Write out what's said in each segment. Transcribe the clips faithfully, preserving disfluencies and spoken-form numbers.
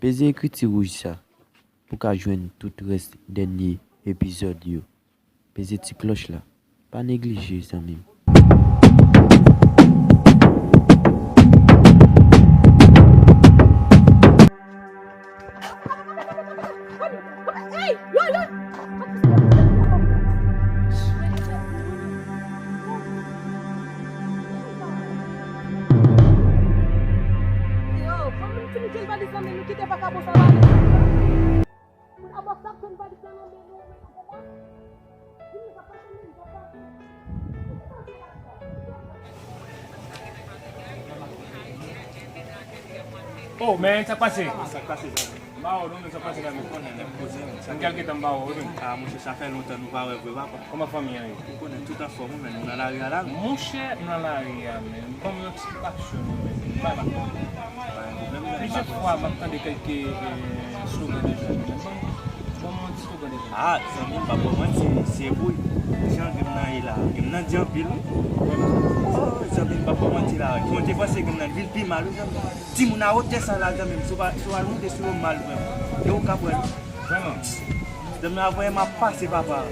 Peze ekriti wouj sa pou w ka jwenn tout rès dènye epizòd yo. Peze ti klòch la. Pa neglije, zanmi m. Yo, ban m fini jwenn valiz nan men nou, kite vakabon sa la. Moun ap ap jwenn valiz la nan men nou, men nou pa la. Vini, papa, vini, papa. Oh, man, sa k pase? Sa k pase, zanmi? M ba w non, men sa k pase la, men. Konnen nèg poze, men sa. Mwen gentan m ba w, wi, men. Ah, monchè, sa fè lontan nou pa wè vre, papa. Kòman fanmi an ye? Ou konnen tout anfòm, wi, men nou nan lari a la, men. Monchè, m nan lari a, men. Ban m yon ti aksyon, men. M pa la. Pa gen pwoblèm, men. Plizyè fwa, m ap tande kèlke, eh, slogan de jèn, men. Ban m, ban m yon ti slogan de jèn. Ah, zanmi m, pa ba w manti, se vre. Jan ke m nan ye la, ke m nan di anpil, wi. Oh, zanmi m, pa ba w manti la. Jan w te panse ke m nan vil pi mal, wi, zanmi m. Timoun a wotè sa la, zanmi m, si w pa, si w al monte sou yo mal vrèman. E ou k ap wè l. Vrèman. Zanmi m, a vrèman ap pase, papa.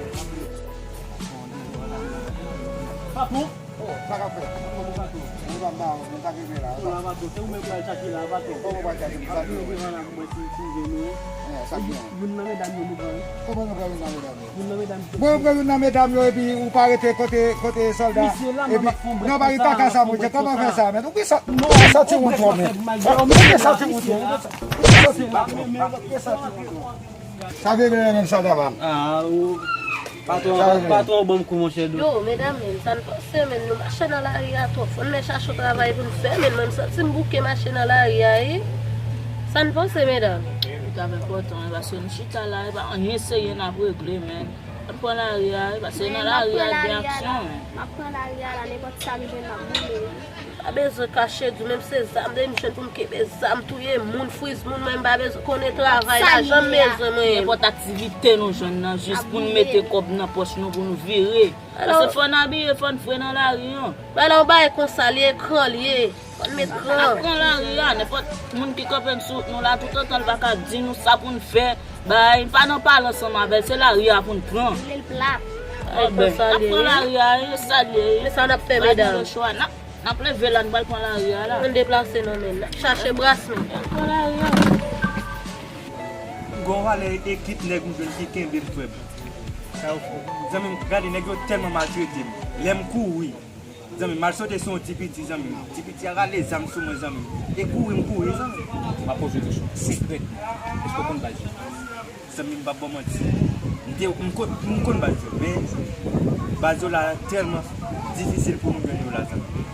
Patwon? Oh, sa k ap fèt? Kòman patwon? Mwen pa ba w, men sa k rive la. Oh, la, patwon, se ou menm pral chache la, patwon. Kòman pral chache m? Sa k rive? Ou rive la pou mwen si, si jwenn ou. Eh, sa k gen? Youn nan medam yo nou pran. Kòman nou pran youn nan medam yo? Youn nan medam yo. Bon, ou pran youn nan medam yo epi ou pa rete kote, kote sòlda. Misye la, epi, non, pa gen kaka sa, monchè. Kòman fè sa, men? Ou gen sa, ou gen santi wont, men. Ou gen santi wont, men. Ou gen santi wont, men. Sa vye vye menm sa, Daval. Ah, ou. Patwon, patwon, ou ban m kou, monchè, dou. Yo, medam, men, sa n panse, men, nou mache nan lari a twòp. Fò n men chache yon travay pou n fè, men, mwen, m santi m bouke mache nan lari a, wi. Sa n panse, medam? Li t ap enpòtan, wi, paske n chita la, e pa anyen serye n ap regle, men. N ap pran lari a, wi, paske nan lari a, gen aksyon, men. M ap pran lari a la, nenpòt sa m jwenn, m ap boule, wi. Pa bezwen kache di w, menm se zam de m jwenn pou m kenbe zam, touye moun, friz moun, mwen m pa bezwen konnen travay la, janm bezwen mwen. Nenpòt aktivite nou jwenn nan, jis pou n mete kòb nan pòch nou pou nou vire. Paske fò n abiye, fò n fre nan lari an. Bay la yon bagay konsa, li ekran l ye. Fò n met kran. N ap pran lari a, nenpòt moun ki kanpe sou wout nou la, toutotan l pa ka di nou sa pou n fè, bay, n pa nan pale ansanm avè l, se lari a pou n pran. Li vle l plat. N ap pran lari a, e salye. Men sa n ap fè, medam? N ap N ap leve la, n pral pran lari a la. Ann deplase non, men. N ap chache bras nou. N ap pran lari a. Gon valè ekip nèg m jwenn ki kenbe m, frè m. Sa yo fè? Zanmi m, gade, nèg yo tèlman maltrete m. Lè m kouri, zanmi m, m al sote sou yon ti piti, zanmi m. Ti piti a rale zam sou mwen, zanmi m. E kouri, m kouri, zanmi m. M ap poze w kesyon. Sekrè. Èske w konn baz yo? Zanmi m, m p ap ba w manti. M te, m konn, m konn baz yo, men baz yo la tèlman difisil pou nou jwenn yo la, zanmi.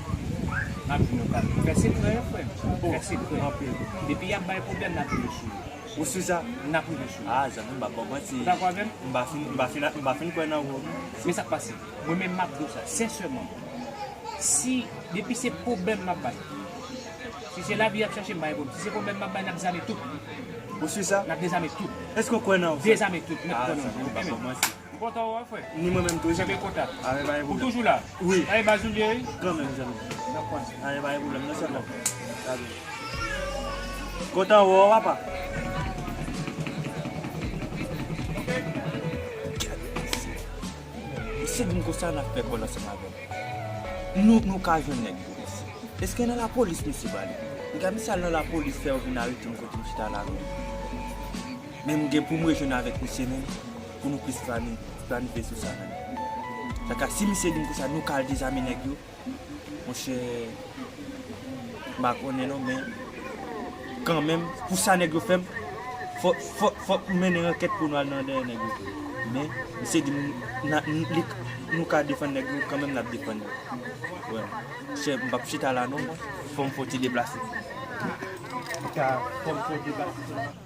N ap jwenn yo, pa fè sekrè, frè m. Fè sekrè. Anpil. Depi y ap bay pwoblèm, n ap rive sou yo. Ou si sa? N ap rive sou yo. Ah, zanmi m, m p ap ba w manti. Ou dakò avè m? M pa fin, m pa fin, m pa fin kwè nan ou. Men sa k pase? Mwen menm, m ap di w sa, sensèman. Si, depi se pwoblèm m ap bay. Si se lavi y ap chache, m pa gen pwoblèm. Si se pwoblèm m ap bay, n ap zame tout. Ou si sa? N ap dezame tout. Èske w kwè nan ou? Dezame tout, mèt kwè nan nou. Ah, zanmi m, m pa kòmanse. M kontan wè w, frè. Ni mwen menm tou. Kenbe kontak. Ah, men pa gen pwoblèm. Ou toujou la? Wi. Ay, baz ou li ye, wi? Kanmenm, zanmi. N ap kwaze. Ah, men pa gen pwoblèm, non, sèlman. Kontan wè w, papa. Mesye di m konsa n ap fè kòl ansanm avè l. Nou, nou ka jwenn nèg yo, mesye. Èske nan lapolis misye prale? Piga misye al nan lapolis fè yo vin arete m kote m chita la, non. Men m gen pou m rejwenn avèk misye menm, pou nou plis plani-, planifye sou sa menm. Sa ka, si misye di m konsa, nou ka al dezame nèg yo, monchè, m pa konnen non, men kanmenm, pou sa nèg yo fè m, fò, fò, fòk m mennen ankèt pou nou al nan dèyè nèg yo. Men, misye di m, na, n, li, nou ka defann nèg yo, kanmenm n ap defann yo. Wè. Monchè, m p ap chita la non, mwen. Fò m fè yon ti deplase. Fò m fè yon deplase sèlman.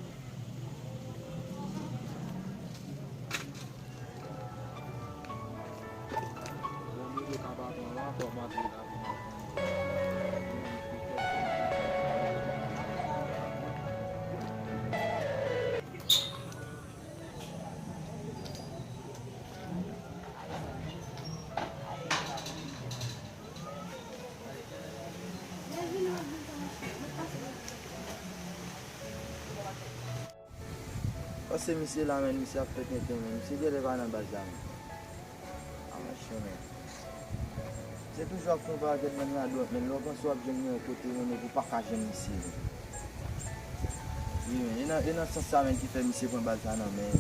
Se misye la, men, misye ap fè tenten, men. Misye genlè pa nan baz la, men. A, monchè, men. Se toujou ap fè yon pakèt nèg nan dwòt, men lè w panse w ap jwenn yon kote, men, epi w pa ka jwenn misye, men. Wi, men, e nan, e nan sans sa, men, ki fè misye pran baz la nan men.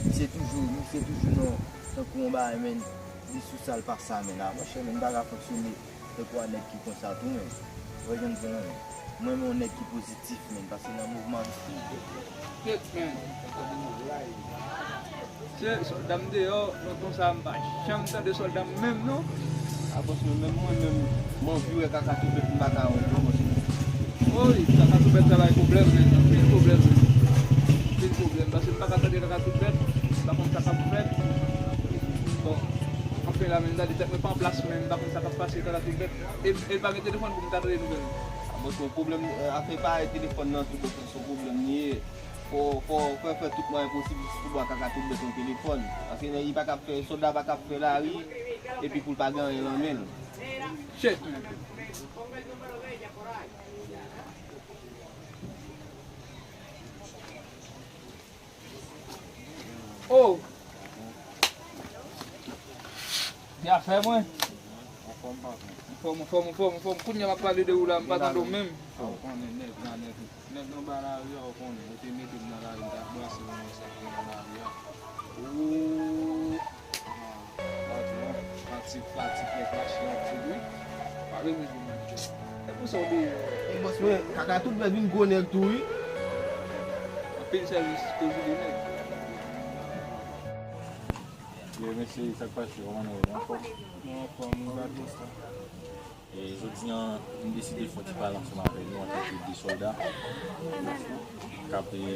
Misye toujou, misye toujou nan, tankou yon bagay, men, li sou sa l pa sa, men. A, monchè, men, m pa ka fonksyone. Tankou a nèg ki konsa tou, men. Ou wè jan m di lan, men. Mwen, men yon nèg ki pozitif, men, paske nan mouvman m tou. Kèt, men. Se sòlda m deyò, nan ton sa a, m pa janm tande sòlda m menm, non. A, bòs, mwen menm, mwen menm, m anvi wè kaka tou bèt, m pa ka wè l, non, bòs. O wi, kaka tou bèt sa bay pwoblèm, men, anpil pwoblèm, men. Anpil pwoblèm, paske m pa ka tande kaka tou bèt, m pa konn sa k ap fèt. Bon, anfen la, men, m tande tèt mwen pa an plas, men, m pa konn sa k ap pase kaka tou bèt. E, e l pa gen telefòn pou m ta tande nouvèl. A, bòs, mwen, pwoblèm, e, afè parèy telefòn nan tou, bòs, se yon pwoblèm li ye. Fò, fò, fò fè tout mwayen posib pou ba kaka tout bèt yon telefòn. Paske nan, li pa ka fè, sòlda pa ka fè lari, epi pou l pa gen anyen nan men l. Shit, man. Oh! Di afè mwen. Anfòm, patwon. Anfòm, anfòm, anfòm, anfòm. Kounye a m ap pale de ou la, m pa tande w menm. Ou konnen nèg la, nèg, nèg anba lari a, ou konnen. Yo te mete m nan lari, m t ap brase pou mwen sa ki nan lari a. Ooh. Ah, patwon, fatig, fatig, nèg mache anpil, wi. Pa bezwen di mwen. E pou sa w deye. E bòs mwen, kaka tout bèt vin gwo nèg tou, wi. Anpil sèvis, koze de nèg. Yo, mesye, sa k pase? Kòman nou ye? Anfòm? Nou anfòm, nou bat konsa. E jodi a, m deside fè yon ti pale ansanm avèk nou antanke de sòlda k ap, e,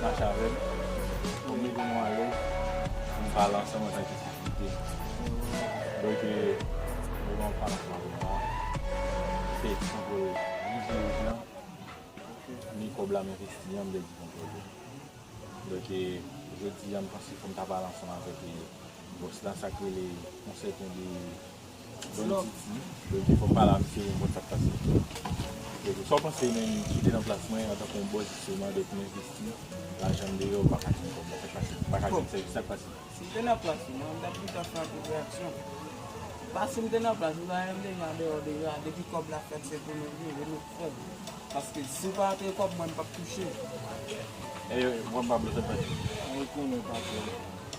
mache avè m. Pou m mete nou alèz, pou n pale ansanm antanke sekirite. Donk, e, nou ban m pale ansanm avèk nou an. Se kontwole rive rive an. Ni kòb la m envesti an, m pèdi kontwòl li. Donk, e, jodi a, m panse fò m ta pale ansanm avèk, e, bòs la, sa k rele yon sèten de Don Titi. Donk, fò m pale a misye pou m konn sa k pase. Donk, sa w panse menm, si w te nan plas mwen, antanke yon bòs, jisteman, donk, m envesti lajan m deyò, m pa ka jwenn kòb la, sa k pase? M pa ka jwenn sèvis, sa k pase? Si m te nan plas ou, mwen, m t ap gentan fè anpil reyaksyon. Paske m te nan plas ou, m ta renmen deja deyò deja, depi kòb la fèt, se pou nou viv, e nou k fè l. Paske si w pa antre kòb mwen, m p ap touche. E, mwen, m pa bezwen fè. Mwen konnen, patwon.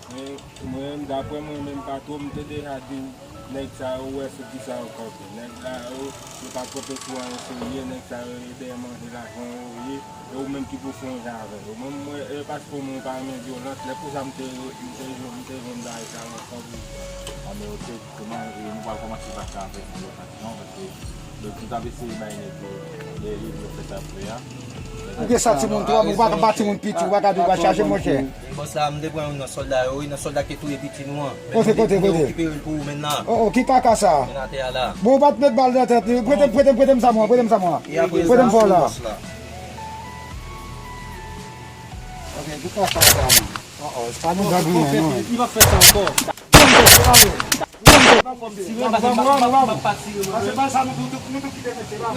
Men, mwen, daprè mwen menm, patwon, m te deja di w, nèg sa yo, ou wè sou kisa yo kanpe. Nèg sa yo, yo pa kanpe sou anyen serye, nèg sa yo, e dèyè manje lajan yo ye. E ou menm ki pou fè yon jan avè l. Ou menm, mwen, e paske ou menm ou pa renmen vyolans, lè konsa m te, m te, m te jwenn bagay sa nan kòb ou. Anben, oke, jisteman, e nou pral kòmanse pase avèk nou lòt aksyon, paske, donk, nou t ap eseye bay nèg yo dèyè yo pou yo fè sa yo fè a. Ou gen sa timoun twòp, ou pa ka ba timoun piti, ou pa ka di ou pa chaje, monchè. E bòs la, m te pran youn nan sòlda yo, wi, nan sòlda ki te touye piti nou an. Kote, kote, kote? Rekipere l pou ou menm nan. Oh, oh, ki kaka sa? Men atè a la. Bon, ou pa t met bal nan tèt li. Prete, prete, prete m sa mwen, prete m sa mwen. Prete m fò la. Ok, ki kaka sa, man? Oh, oh, se pa nou gang, non. Li p ap fè sa ankò. Pase bal sa, nou tou, nou tou kite mesye la.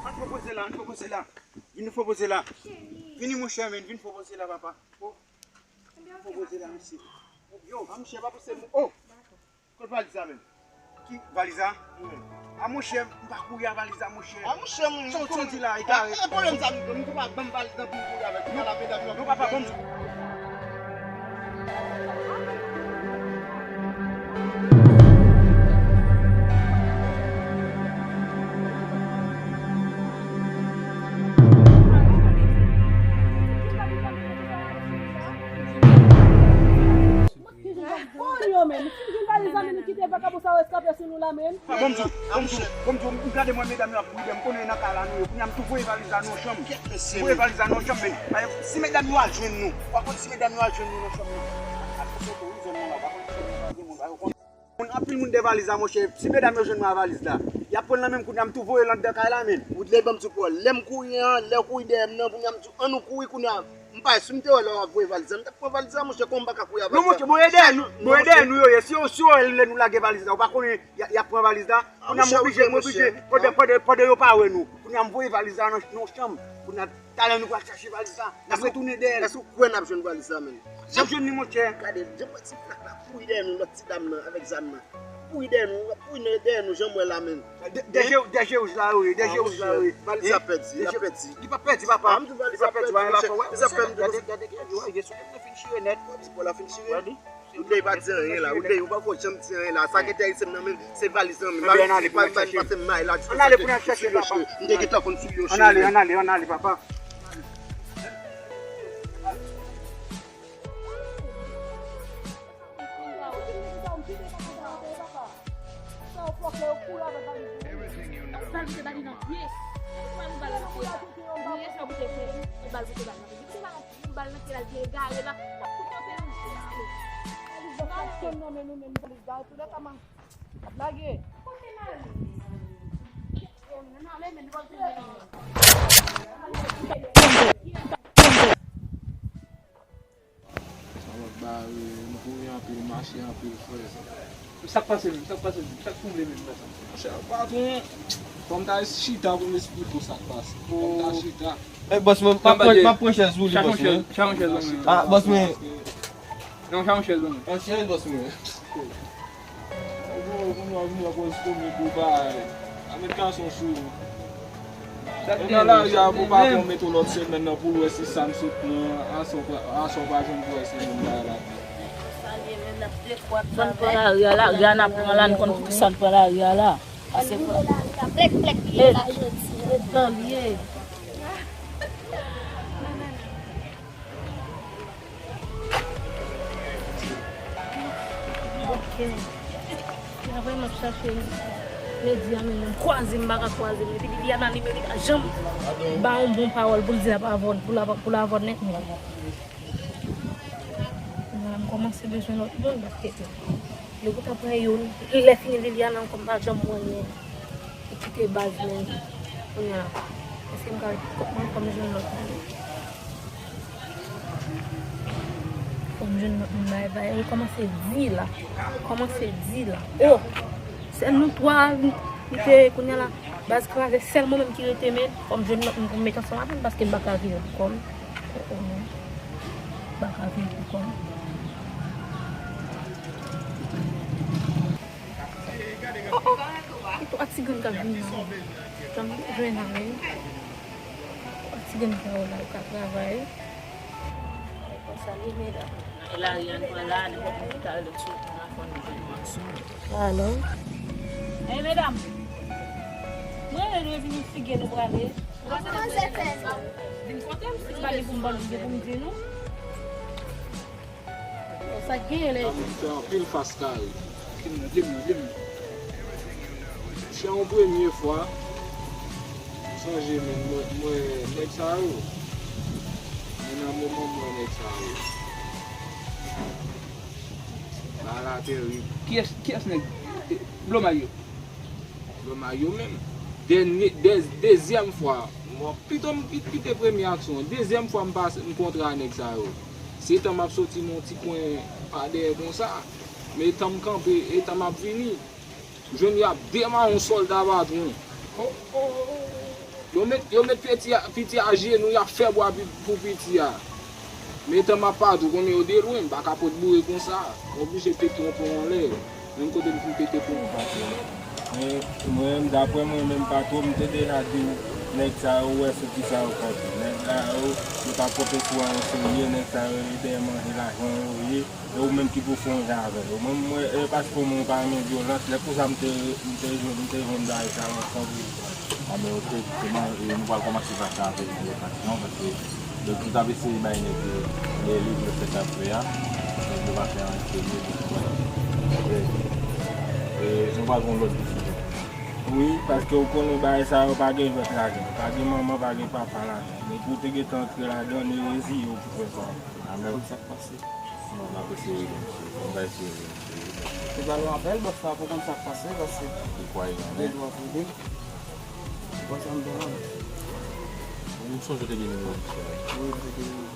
Ann fè poze la, ann fè poze la. Vin fè poze la. Vini, monchè, men, vin fè poze la, papa. Oh. Vin fè poze la, mesye. Yo, a, monchè, pa pouse mou. Oh! Kot valiz la menm? Ki valiz la? Wi. A, monchè, m pa kouri a valiz la, monchè. A, monchè, m... Sa w di la, e kare. E pwoblèm sa, m, m tou pa ban m valiz la pou m kouri avèk li. Non, papa, ban m. Bon, yo menm, si nou vin valiz la, men nou kite vakabon sa yo eskape sou nou la, men. Bon, m di w, bon, m di w, bon, m di w, m gade mwen, medam yo ap boule, m konnen nan kay la nou ye. Kounye a, m tou voye valiz la nan yon chanm. Voye valiz la nan yon chanm, men. Pa egzanp, si medam yo al jwenn nou, w a konn si medam yo al jwenn nou nan chanm nan. Ap foto, wi, zòn nan la, w a konn si medam yo al jwenn nou, w a konn. Moun, anpil moun dèyè valiz la, monchè. Si medam yo jwenn mwen a valiz la, y ap pran l nan men m kounye a, m tou voye l anndan kay la, men. Ou lè ban m di w, lè m kouri an, lè w kouri dèyè m nan, kounye a, m di w, ann nou kouri kounye a. M pa, si m te wè lè w ap voye valiz la, m t ap pran valiz la, monchè, kòman m pa ka kouri avèk sa? Non, monchè, bon, e dèyè nou, bon, e dèyè nou yo ye. Si yo, si yo wè lè nou lage valiz la, ou pa konnen y a, y a pran valiz la. Kounye a m oblije, m oblije, pandan, pandan, pandan yo pa wè nou. Kounye a m voye valiz la nan, nan chanm. Kounye a, talè nou pral chache valiz la. N ap retounen dèyè l. Èske w kwè n ap jwenn valiz la, menm? N ap jwenn li, monchè. Gade, jan m wè ti plak la, fouye dèyè nou, lòt ti dam nan, avèk zam nan. Fouye dèyè nou, fouye dèyè nou, jan m wè la, menm. Dèyè, dèyè wouj la, wi, dèyè wouj la, wi. Valiz la pèdi, l ap pèdi. Li pa pèdi, papa. Li pa pèdi, wi, l ap fè, wi. Gade, gade, gade, wi, sou tèt mwen fin chire nèt. Ou di pòl la fin chire? Ou te pa di anyen la, ou te, ou pa ko janm di anyen la. Sa ki enterese m nan menm, se valiz lan menm. Ann ale pou n al chache. Ann ale pou n al chache, papa. M te gentan konn sou yon chemen. Ann ale, ann ale, ann ale, papa. Sa w pwòp la, yo kouri avèk valiz ou. Bal boute bal nan pye. Bal boute bal nan pye. Li ye sa boute fè. Bal boute bal nan pye. Boute bal nan pye. Bal nan pye la, li egare la. Tout kote nou ale. Valiz la, sa k nan men nou menm, valiz la, tout lè ka man ap lage. Kote m ale? Nan ale, men nou pa bezwen. Sa w ap bare, m kouri anpil, mache anpil, frè. Sa k pase menm? Sa k pase menm? Sa k twouble menm la sa? Monchè, patwon, fò m ta chita pou m esplike w sa k pase. Fò m ta chita. Eh, bòs mwen, m ap pran, m ap pran chèz pou li, bòs mwen. Chache yon chèz, chache yon chèz ban mwen. Ah, bòs mwen. Non, chache yon chèz ban mwen. Yon chèz, bòs mwen. Ou konnen w vin wè koz komik ou bay. A met gason sou ou. Ou nan lari a pou pa bon met ou lòt semèn nan pou l wè si sa m sot pran aswè, aswè w pa jwenn pou wè si moun bay la. Sa n pran lari a, lari a n ap pran la, n konn poukisa n pran lari a la. Pase fò. Plèk, plèk, li ye la jodi. Etan li ye. Ok. Apre m ap chache Lady a, men m kwaze, m pa ka kwaze l. Epi Liliana li menm, li pa janm ba yon bon pawòl pou l di l ap avè w, pou l ap, pou l avè w nèt, men. Kounye a m kòmanse bezwen lòt moun, paske yo pou ta pran youn, lè fini Liliana ankò m pa janm wè l, men li kite baz, men kounye a, èske m ka, kòman fò m jwenn lòt moun? Fò m jwenn lòt moun bay bay. Li kòmanse di la. Kòmanse di la. Oh! Sèl nou twa, li te, kounye a la, baz kraze, sèl mwen menm ki rete, men fò m jwenn lòt moun pou m met ansanm avè l, paske m pa ka viv pou kò m. Oh, oh, non. M pa ka viv pou kò m. Oh, oh! Ki twa ti grenn k ap vin nan. Tann jwenn avè l. Twa ti grenn sa yo la, yo ka travay. Konsa li, medam. E lari a n pran la, nenpòt moun ki ta rele sou nou, fò nou jwenn mòso. Alo? Ey, medam. Mwen rele nou vin figi nou prale. Kòman manzè fè? Vin kote m, si m pa gen pou m ba nou, gen pou m di nou. Sa k genyen, Lady? Sa moun fè anpil fas kare. Di m non, di m non, di m non. Se yon premye fwa, m sonje menm mwen, mwen, nèg sa yo. Men nan moman m wè nèg sa yo. Bagay la terib. Kiyès, kiyès nèg Blomay yo? Blomay yo menm. Dènye, dè, dezyèm fwa, mwen, pito m ki, kite premye aksyon an. Dezyèm fwa m pase, m kontre a nèg sa yo. Se tan m ap soti nan yon ti kwen pa dèyè konsa. Men etan m kanpe, etan m ap vini, jwenn y ap demawon sòlda patwon. Yo met, yo met piti a, piti a ajenou, y ap fè bwa pi-, pou piti a. Men etan m ap pati, ou konnen yo de lwen, m pa ka pot boure konsa. M oblije pete yon pon anlè. Menm kote m fin pete pon. Mwen, mwen, daprè mwen menm, patwon, m te deja di w, nèg sa yo, ou wè sou kisa yo kanpe. Nèg sa yo, yo pa kanpe sou anyen serye, nèg sa yo, e dèyè manje lajan yo ye. E ou menm ki pou fè yon jan avè yo. Mwen, mwen, e paske mwen pa renmen vyolans, lè konsa m te, m te jwenn, m te jwenn bagay sa yo ansanm. A, men, ok, kouman, e nou pral kòmanse pase avèk nou lòt aksyon, paske lòt jou t ap eseye bay nèg yo, e li pou yo fè sa yo fè a, nèg yo pa fè anyen serye, donk, e, e, nou pral gen yon lòt desizyon. Wi, paske ou konnen bagay sa yo pa gen jwèt ladan, pa gen manman, pa gen papa ladan. Men pou w te gentan antre ladan, e reziye w pou fè sa. A, men, sa k pase? Non, n ap eseye, mesye. N va eseye, mesye. Te ba l yon apèl, bòs la pou konn sa k pase, paske li kwaze anlè. Li dwe vide. Bòs la m te la. Ou sonje w te gen nimewo misye a? Wi, m te gen nimewo.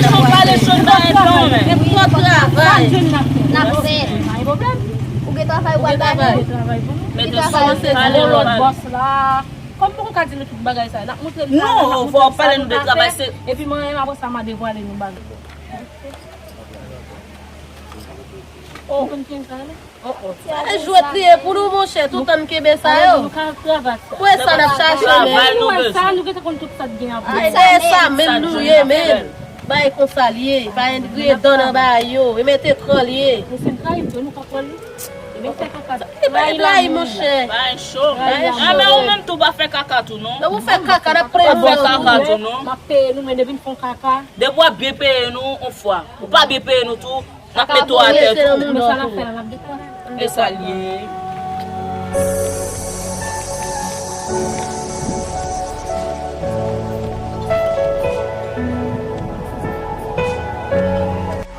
Pale cho, pale cho, n pa gen tan, men. Nenpòt travay. N ap fè. Ou gen travay ou pral bay? Mete sou, pale lòt. Bòs la. Kòm nou ka di nou tout bagay sa, n ap montre nou. Non, fò w pale nou de travay, se. Epi mwen, apre sa, m a devwale nou bagay. Oh. Oh, oh. E jwèt li ye pou nou, monchè, toutan n kenbe sa yo. Pou e sa n ap chache, men. Nou wè sa, nou gentan konn tout sa k gen ap fè. Se sa menm nou ye, men. Bay konsa l ye, bay griye dan nan bay yo, e mete kran l ye. Men se trayi tou, nou pa pran li. E men fè kaka. E bay blayi, monchè. Bay cho. Bay cho. A, men ou menm tou pa fè kaka tou, non. Lè ou fè kaka, n ap peye w. Ou pa fè kaka tou, non. M ap peye nou, men depi n fè yon kaka. Depi w ap byen peye nou, yon fwa. Ou pa byen peye nou tou. N ap mete w atè tou. Men sa n ap fè la, n ap deklare. E sa l ye.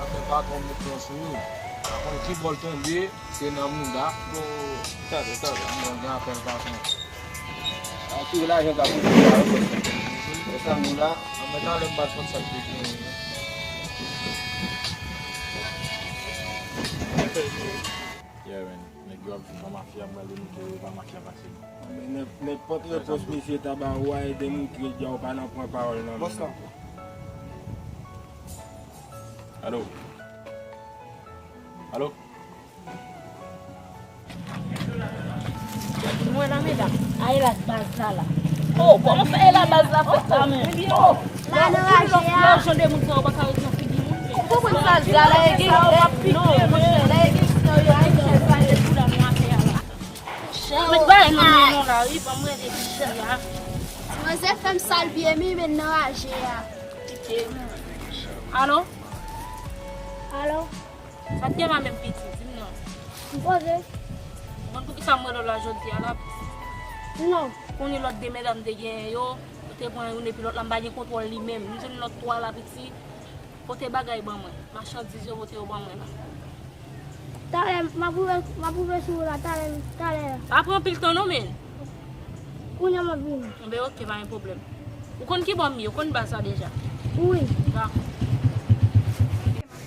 Afè patwon met pran sou ou. Pa konn ki bò l tonbe, se nan mouda. Bon, tande, tande. Bon, gen apèl patwon. Anpil lajan ka pote la, wi, bòs. E sa nou la. An, men talè m pa t konn sa k te gen. Yeah, man. Nèg yo ap vin pa mafya, m prale montre yo pa mafya pase nou. Nè-, nenpòt repons misye ta ba ou a, e demoutre l, di a ou pa nan pran pawòl nan men. Bòs la. Alo? Alo? Mwen la, medam. A, e la baz la, la. Oh, kòman fè e la baz la fèt la, men? Oh, la, nan raje a. Lè w jan de moun sa, ou pa ka ret nan figi moun, men. Ou konprann sa, la, la, e gen, non, monchè, la, e gen, non, yo gen chèz la, e pou la nou atè a la. Met bagay nan men nou la, wi, ban m rele pitit la. Manzè fè m sal pye m, men nan raje a. Kite m. Alo? Alo? Sa t gen la menm piti, di m non. M poze. Ou konn poukisa m rele w la jodi a la? Non. Konnen lòt de medam te genyen yo, yo te pran youn epi lòt la, m pa gen kontwòl li menm. M jwenn lòt twa la piti, pote bagay ban mwen. Machandiz yo pote yo ban mwen la. Talè, m ap rive, m ap rive sou ou la, talè, talè. Pa pran anpil tan non, men. Kounye a m ap vini. Enben, oke, pa gen pwoblèm. Ou konn ki bò m ye, ou konn baz la deja. Wi. Dakò.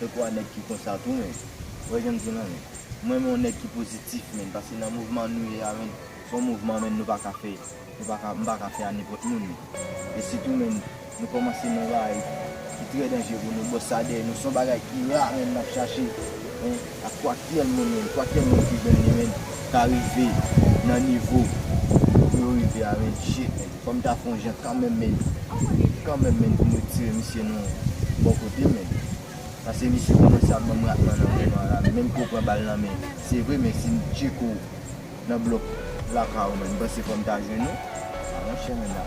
Tankou a nèg ki konsa tou, men. Ou wè jan m di la, men. Mwen, mwen yon nèg ki pozitif, men. Paske nan mouvman nou ye a, men, se yon mouvman, men, nou pa ka fè. Nou pa ka, m pa ka fè a nenpòt moun. E sitou, men, nou kòmanse nan bagay ki trè danje pou nou. Bòs sa dèyè nou. Se yon bagay ki ra, men, n ap chache. Hein? Ak kwakèl moun, men, kwakèl moun ki jwenn li, men, ka rive nan nivo pou yo rive a, men, shit, men. Fò m ta fè yon jan kanmenm, men. Kanmenm, men, pou m retire misye nan bò kote, men. Paske misye kòmanse ap ban m ratman nan moman la. Menm ke w pran bal nan men, se vre, men si m tcheke w nan blòk lakay ou, men, m panse fò m ta jwenn ou. A, monchè, men la.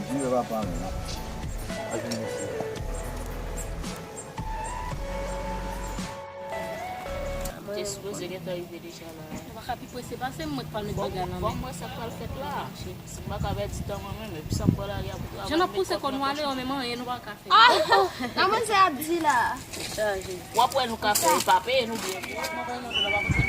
Di yo papa, men la. Pa jwenn misye. Te sipoze gentan rive deja la. Ou pa ka pi prese pase m, mwen k pral met bagay nan men. Bon, mwen sa k pral fèt la. Si m pa ka pèdi tan mwen menm, epi sa m pral ale a pou travay. Jan n ap pouse kò nou ale, men anyen nou pa ka fè. Ah! Nan manzè ap di la. Chaje. W ap wè nou ka fè, e pa peye nou byen.